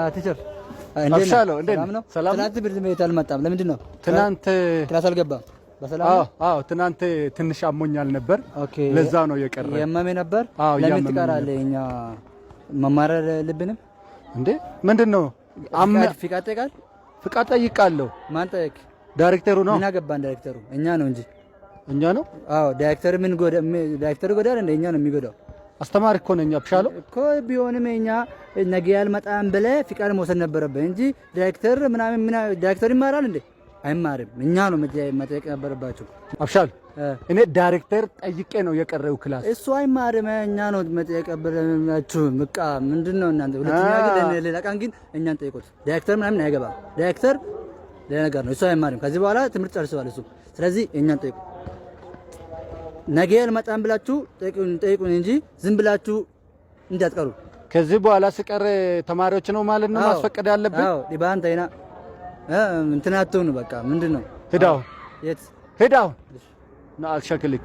Teacher። አብሻለሁ፣ እንዴት ሰላም ነው? ሰላም ነው? ትናንት ትምህርት ቤት አልመጣም። ለምንድን ነው? ትናንት Class አልገባም። በሰላም አዎ ነው? አዎ፣ ትናንት ትንሽ አሞኛል ነበር። Okay። ለዛ ነው የቀረ። የመሜ ነበር። አዎ፣ ለምን እያመመኝ። ትቀራለህ? እኛ መማር የለብንም? እንዴ፣ ምንድን ነው? ፍቃድ ጠይቃል? ፍቃድ ጠይቃለሁ። ማን ጠየቅ? ዳይሬክተሩ ነው። ምን አገባን? ዳይሬክተሩ እኛ ነው እንጂ። እኛ ነው። አዎ፣ ዳይሬክተር ምን ጎዳ? ዳይሬክተሩ ጎዳል እንደ እኛ ነው የሚጎዳው። አስተማሪ እኮ ነኝ አብሻለሁ። እኮ ቢሆንም እኛ ነገ ያልመጣም ብለህ ፍቃድ መውሰድ ነበረብህ እንጂ ዳይሬክተር ምናምን ምን ዳይሬክተር ይማራል እንዴ? አይማርም። እኛ ነው መጠየቅ ነበረባቸው። አብሻለሁ፣ እኔ ዳይሬክተር ጠይቄ ነው የቀረው class። እሱ አይማርም። እኛ ነው መጠየቅ ነበረባችሁ። በቃ ምንድን ነው እናንተ? ሁለተኛ ግን ሌላ ቀን ግን እኛን ጠይቁት። ዳይሬክተር ምናምን አይገባም። ዳይሬክተር ሌላ ነገር ነው። እሱ አይማርም። ከዚህ በኋላ ትምህርት ጨርሰዋል እሱ። ስለዚህ እኛን ጠይቁ። ነገ አልመጣም ብላችሁ ጠይቁን ጠይቁን እንጂ ዝም ብላችሁ እንዳትቀሩ። ከዚህ በኋላ ስቀር ተማሪዎች ነው ማለት ነው ማስፈቀድ ያለብን። አዎ፣ ዲባን ተይና እንትን አትሁኑ። በቃ ምንድን ነው? ሂድ አሁን። የት? ሂድ አሁን ና አልሸክልክ።